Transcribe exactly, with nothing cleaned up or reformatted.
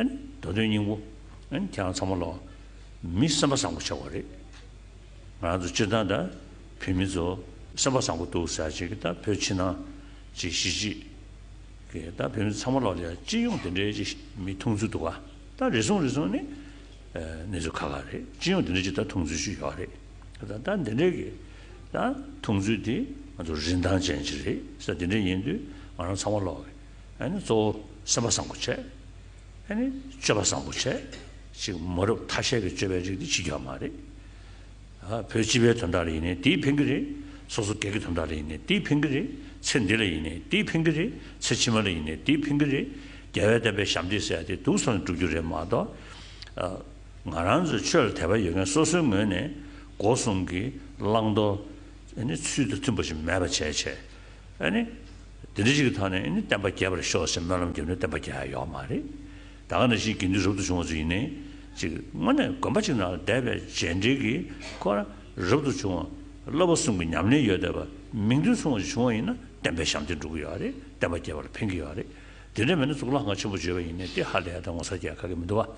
ཨ་ནི་མདོ་དོན་སྙིང་པོ། ཨ་ནི་ཁྱེད་རང་ཚང་མ་ལོག་མི་སེམས་པ་བཟང་པོ་ཆགས་པ་རེད། ང་རང་ཚོ་སྤྱིར་བཏང་ད་བོད་མི་ཚོ་སེམས་པ་བཟང་པོ་འདུག་ཟེར་ཅིག་ད་བོད་ཕྱི་ནང་ཅིག་གཞིས་བྱེས་ཀྱི་ད་བོད་མི་ཚང་མ་ལོག་ལ་སྤྱི་ཡོངས་དེ་འདྲའི་ཅིག་མི་མཐོང་ཚུལ་འདུག་ག་ད་རེ་ཟུང་རེ་ཟུང་ནི་གནས་ཚུལ་ཁག་ཁག་རེད། སྤྱི་ཡོངས་དེ་འདྲ་ཅིག་ད་མཐོང་ཚུལ་ཅིག་ཡོད་རེད། ད་ད་འདི་འདྲའི་གི་ད་མཐོང་ཚུལ་དེ་ང་ཚོ་རིན་ཐང་ཅན་ཅིག་རེད་ཟེར། དེ་འདྲ་ཡིན་དུས་ང་རང་ཚང་མ་ལོག་གི་ཨ་ནི་གཙོ་བོ་སེམས་པ་བཟང་པོ་བྱས། ཨ་ནི་སྤྱོད་པ་བཟང་པོ་བྱས། ཅིག་མ་རབས་ཐ་ཤལ་གྱི་སྤྱོད་པའི་རིགས་དེ་བྱེད་རྒྱུ་ཡོད་མ་རེད། ཨ་བོད་སྤྱི་པའི་དོན་དག་ལ་ཡིན་ནའི་དེའི་ཕན་གྱི་རེད། སོ་སོ་སྒེར་གྱི་དོན་དག་ལ་ཡིན་ནའི་དེའི་ཕན་གྱི་རེད། ཚེ་འདི་ལ་ཡིན་ནའི་དེའི་ཕན་གྱི་རེད། ཚེ་ཕྱི་མ་ལ་ཡིན་ནའི་དེའི་ཕན་གྱི་རེད། རྒྱལ་བའི་བསྟན་པའི་ཞབས་འདེགས་ཟེར་ཡ་དེ་འདུག་སེ་ནས་སྒྲུབ་རྒྱུ་རེད་མ་གཏོགས། ཨ་ང་རང་ཚོའི་ཆོས་ལ་དད་པ་ཡོད་མཁན་སོ་སོའི་ངོས་ནས་སྒོ་གསུམ་གྱི་བླང་དོར་ཨ་ནི་ཚུལ་དང་མཐུན་པ་ཞིག་མེད་པ་བྱས་བྱས། ཨ་ནི་དེ་འདྲ་ཞིག་གི་ཐོག་ནས་ཨ་ནི་བསྟན་པ་རྒྱས་པར་ཤོག་ཟེར་སྨོན་ལམ་རྒྱབ་ནས་བསྟན་པ་རྒྱས་ཡ་ཡོད་མ་རེད། ད་ག་ནང་བཞིན་དགེ་འདུན་རབ་ཏུ་བྱུང་བ་ཚོ་ཡིན་ནའི་ཅིག་དངོས་གནས་དགོན་པ་ཅིག་ནང་ལ་བསྡད་པའི་རྗེས་འབྲེལ་གྱི་ཁོ་རང་རབ་ཏུ་བྱུང་བ་བསླབ་པ་གསུམ་གྱི་ཉམས་ལེན་ཡོད་བསྡད་པ་མིང་དོན་མཚུངས་པ་ཞིག་བྱུང་བ་ཡིན་ན་བསྟན་པའི་ཞབས་འདེགས་འགྲོ་གི་ཡོད་རེད། བསྟན་པ་རྒྱས་པ་ལ་ཕན་གྱི་ཡོད་རེད། དེ་འདྲ་མེད་ན་གཙུག་ལག་ཁང་ཆེན་པོ་བརྗོད་པ་ཡིན་ནའི་དེ་ཧ་ལས་ཡ་དང་ངོ་ཚ་རྒྱག་ག་གི་མི་འདུག་བ།